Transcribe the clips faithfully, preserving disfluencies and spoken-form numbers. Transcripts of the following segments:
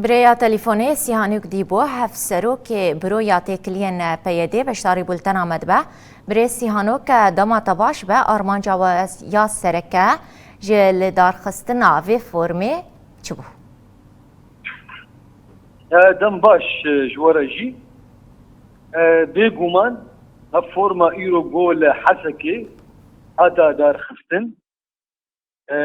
Bi rêya telefonê Sîhanok Dîbo, hevserokê Buroya Têkiliyên P Y D, beşdarî bultena me dibe. Birêz Sîhanok, dema te baş be, armanca we ya sereke ji lidarxistina vê formê çi bû? E, dem baş, e, ji we re jî. E, bêguman ev forma îro go li Hesekê hata darxistin. E,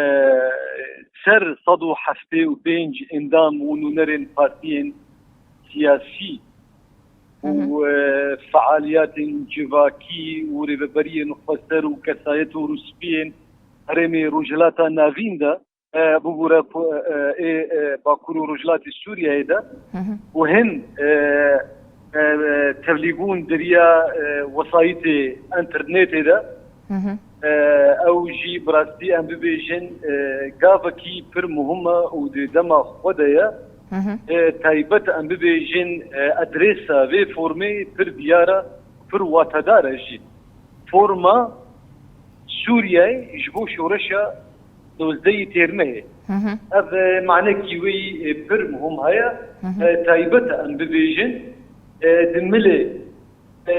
ser sed û heftê û pênc endam û nûnerên partiyên siyasî û, Hı hı. e, fealiyatên civakî û rêveberiyên xweser û kesayet û rûspiyên herêmê Rojhilata Navîn de, e, bibûre ku, e, ê, e, Bakur û Rojhilatê Sûriyeyê de Hı hı. û hin, e, e, e, tevlîbûn diriya, e, wesayîtê înternetê de. Hı hı. E, ew jî bi rastî em bibêjin, e, gavekî pir muhim e û di dema xwe de ye. Hı hı. E, taybet em bibêjin, e, adresa vê formê pir diyar e, pir watedar e jî. Forma Sûriyeyê ji bo şoreşa dozdehî Têrmehê. Hı hı. Ev, e, manekî wê yî, e, pir muhim heye. Hı hı. E, taybet e em bibêjin, e, di milê, e,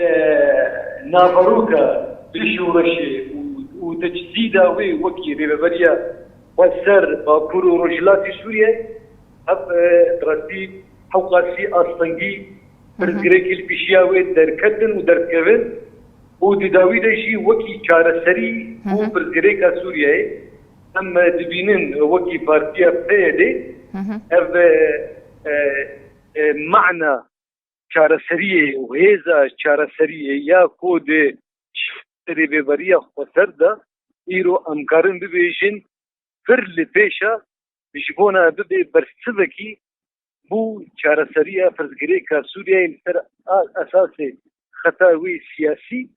naveroka vê şoreşê û, û tecdîda wê wekî rêveberiya xweser Bakur û Rojhilatê Sûriyeyê, ev, e, bi rastî hewqasî astengî Hı hı. pirsgirêkê li pêşiya wê derketin û derdikevin û di dawî de jî wekî çareserî Hı bû hı. pirsgirêka Sûriyeyê. Em, e, dibînin wekî partiya P Y D Hı hı. ev, e, e, e, mana çareseriyê û hêza çareseriyê ya ku di rêveberiya xweser de îro em karin bibêjin pir li pêş e, ji bona bibe bersivekî bo çareseriya pirsgirêka Sûriyeyê li ser a-, esasê xeta wê siyasî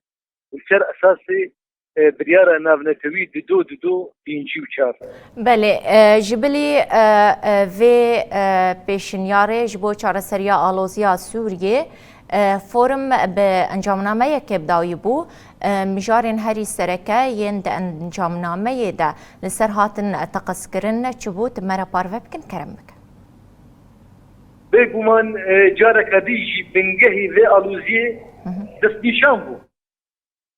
û li ser esasê, e, biryara navnetewî dido dido pêncî û çar. Belê, e, ji bilî, e, e, vê, e, pêşinyarê ji bo çareseriya aloziya Sûriyê, e, forum bi encamnameyekê bi dawî bû. E, mijarên herî sereke yên di encamnameyê de li ser hatin teqezkirin çi bû? Tu me re parve bikin, kerem bikin. Bêguman, e, careke dî jî bingehî vê aloziyê Hı hı. destnîşan bû.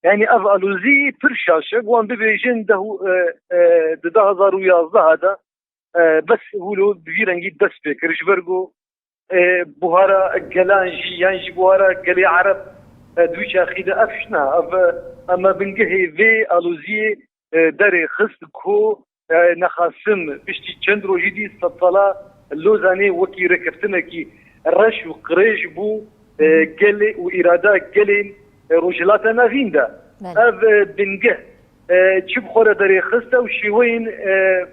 Yani ev alozî pir şaş e. Wan bibêjin deh û, e, e, di du hezar û yazdeh de, e, bes wilo bi vî rengî dest pê kir. Ji ber ku, e, buhara gelan jî, yan jî buhara gelê Ereb, e, di wî çaxî de ev şina, ev, e, em e bingehê vê aloziyê, e, derê xist ku, e, nexasim piştî çend rojî dî sedsala Lozanê wekî rêkeftinekî reş û qirêj bû, e, gelê û îrada gelên, e, Rojhilata Navîn de. Belê. Ev, e, bingeh, e, çi bi xwe re derê xist ew şêweyên, e,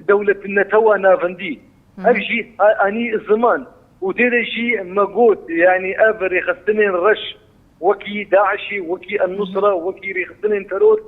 dewletnetewa navendî. Hı hı. Ev jî a-, anî ziman û tê de jî me got, yanî ev rêxistinên reş wekî DAIŞ'ê, wekî El Nusra, wekî rêxistinên teror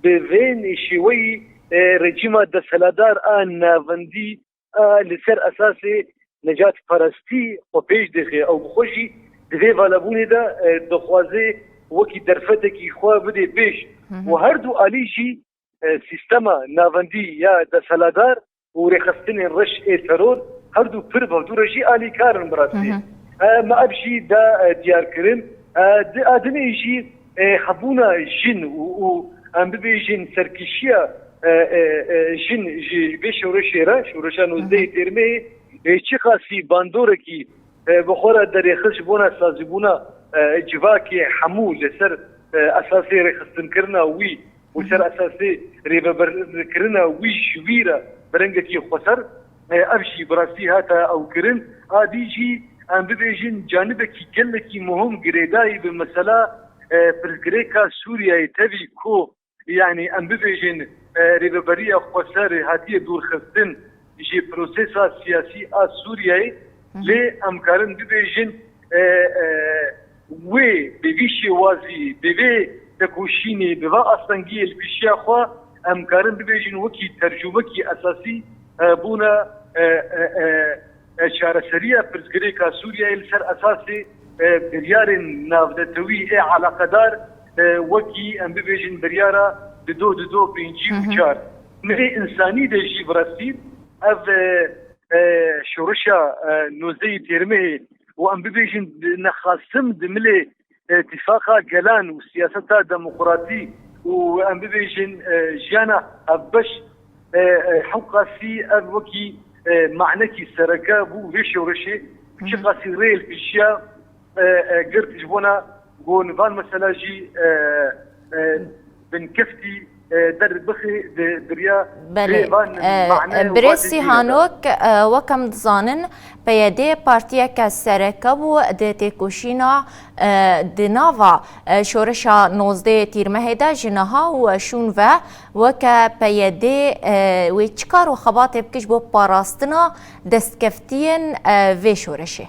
bi vên şêweyî, e, rejîma desthilatdar a navendî, e, li ser esasê necatperestî xwe pêş dixe. Ew bi xwe jî di vê valabûnê de, e, dixwaze wekî derfetekî xwe bide pêş. Hı hı. Û her du alî jî, e, sîstema navendî ya desthilatdar û rêxistinên reş ê teror her du pir bi dû re jî alîkar in bi rastî. Hı hı. E, me ev jî da, e, diyar kirin. E, di, a dinê jî, e, hebûna jin û, û em bibêjin serkişiya, e, e, e, jin ji vê şoreşê re, şoreşa nozdehê Têrmeyê, e, çiqasî bandorekî, e, bi xwe re derêxist ji bona sazîbûna, e, civakê hemû li ser, e, esasê rêxistinkirina wî û ser esasê rêveberkirina wî ji wî re bi rengekî xweser, e, ev jî bi rastî hate ew kirin. A dî jî em bibêjin canibekî gelekî muhim girêdayî bi mesela, e, pirsgirêka Sûriyeyê tevî ku, yanî em bibêjin, e, rêveberiya xweser hatiye dûrxistin ji prosesa siyasî a Sûriyeyê, Hı hı. lê em karin bibêjin, e, e, wê bi vî şêwazî, bi vê tekoşînê, bi va astengiyê li pêşiya xwe, em karin bibêjin wekî tercûmekî esasî, e, bûna, e, e, e, e, çareseriya pirsgirêka Sûriyeyê li ser esasê, e, biryarên navnetewî ê eleqedar, e, wekî em bibêjin biryara dido dido pêncî û çar. Hı hı. Milê însanî de jî bi rastî ev, e, e, şoreşa, e, nozdehê Têrmehê û em bibêjin di nexasim di milê, e, tifaqa gelan û siyaseta demokratî û em bibêjin, e, jiyana hevbeş, e, e, hewqasî ev wekî, e, manekî sereke bû vê şoreşê. Çiqasî rê li pêşiya, e, e, girt ji bona ku nivan mesela jî, e, e, binkeftî, e, derbixê di biriya Belê. vê van E, mane û Birêz van Sîhanok, e, wek em dizanin, P Y D partiyeke sereke bû di têkoşîna, e, di nava, e, şoreşa nozdeh Tîrmehê de ji niha û şûn ve weke P Y D, e, wê çi kar û xebatê bike ji bo parastina destkeftiyên, e, vê şoreşê?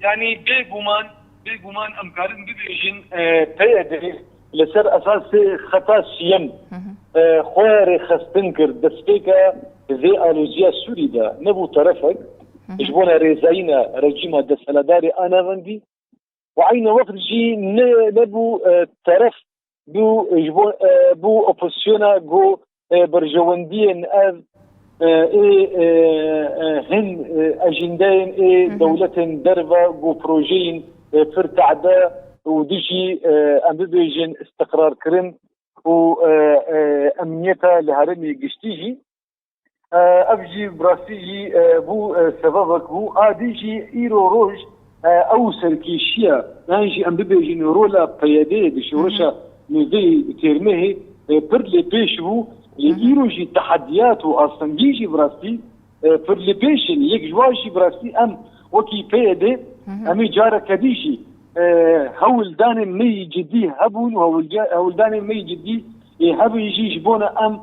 Yanî bêguman, bêguman em karin bibêjin, e, P Y D li ser esasê xeta siyem, Hı hı. e, xwe rêxistin kir. Destpêka vê aloziya Sûrî de nebû terefek Hı hı. ji bona rêzayîna rejîma desthilatdarê a navendî û eyne wext jî ne, nebû, e, teref bû ji bo, e, bû opozisyona ku, e, berjewendiyên ev, e, ê, e, e, hin, e, ajîndeyên ê Hı hı. dewletên derve ku projeyên, e, pir tehde û dijî, e, em bibêjin îstiqrarkirin û, e, e, emniyeta li herêmê giştî jî. E, ev jî bi rastî jî, e, bû, e, sebebek bû. A dî jî îro roj, e, ew serkêşiya, yan jî em bibêjin rola P Y D di şoreşa Hı hı. nozdehê Têrmehê, e, pir lê pêş bû. Lê Hı hı. îro jî tehediyat û astengî jî bi rastî, e, pir lê pêş in. Yek ji wan jî bi rastî em wekî P Y D, Hı hı. em ê careke dî jî, e, hewldanên me yî cidî hebûn û hewlca-, hewldanên me yî cidî, e, hebin jî ji bona em,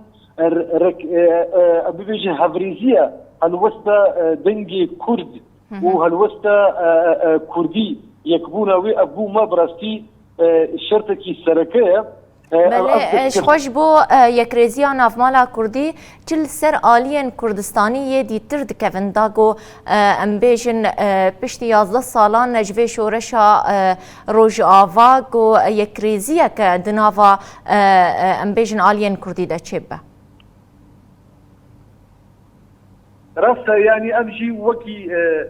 e, rek-, e, e, bibêjin hevrêziya helwesta, e, dengê Kurd Hı hı. û helwesta, e, e, e, Kurdî, yekbûna wê ev bû me bi rastî, e, şertekî sereke ye. E, ev, Belê, ev e, ji dikir. xwe ji bo, e, yekrêziya navmala Kurdî çi li ser aliyên Kurdistanî yê dîtir dikevin, da ku, e, em bêjin, e, piştî yazdeh salan ji vê şoreşa, e, Rojava ku yekrêziyeke di nava, e, e, em bêjin aliyên Kurdî de çêbibe? Rast e, yanî ev jî wekî, e,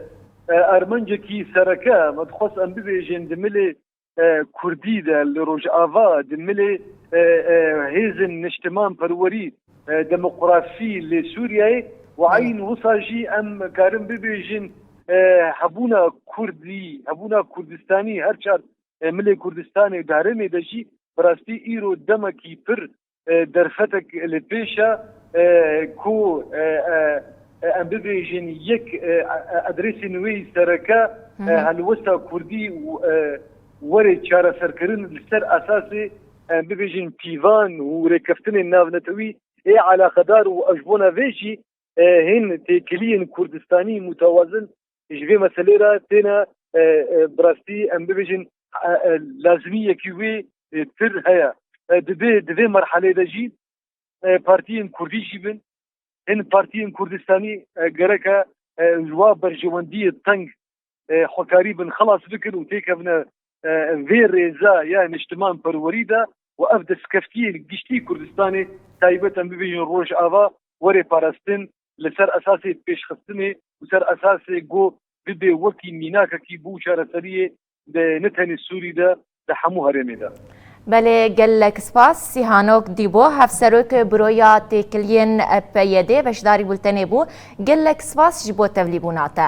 e, armancekî sereke me dixwest em bibêjin di milê, e, Kurdî de li Rojava, di milê, e, e, hêzên niştimanperwerî, e, demokrasî li Sûriyeyê û Belê. eyn wisa jî em karin bibêjin, e, hebûna Kurdî, hebûna Kurdistanî her çar, e, milê Kurdistanê di herêmê de jî bi rastî îro demekî pir e, derfetek li pêş e, e, ku, e, e, e, em bibêjin yek, e, e, adresên wê sereke, Hı e, hı. helwesta Kurdî û, e, were çareserkirin li ser esasê, em bibêjin pîvan û rêkeftinên navnetewî ê eleqedar û ji bona vê jî, e, hên têkiliyên Kurdistanî mutewazin ji vê meselê re têne, e, e, bi rastî em bibêjin, e, e, lazimiyekî wê, e, pir heye. E, di vê, di vê merhelê de jî, e, partiyên kurdî jî bin, hin partiyên Kurdistanî, e, gereke, e, ji wa berjewendiyê teng, e, xwekarî bin, xelas bikin û têkevine, e, vê rêza ya niştimanperwerî de û ev destkeftiyên giştî Kurdistanê taybet em bibêjin Rojava were parastin, li ser esasê pêşxistinê û ser esasê ku bibe wekî mînakekî bo çareseriyê di ne tenê Sûrî de, di hemû herêmê de. Belê, gelek spas. Sîhanok Dîbo, Hevserok Buroya Têkiliyên P Y D, beşdarî bultenê bû. Gelek spas ji bo tevlîbûna te.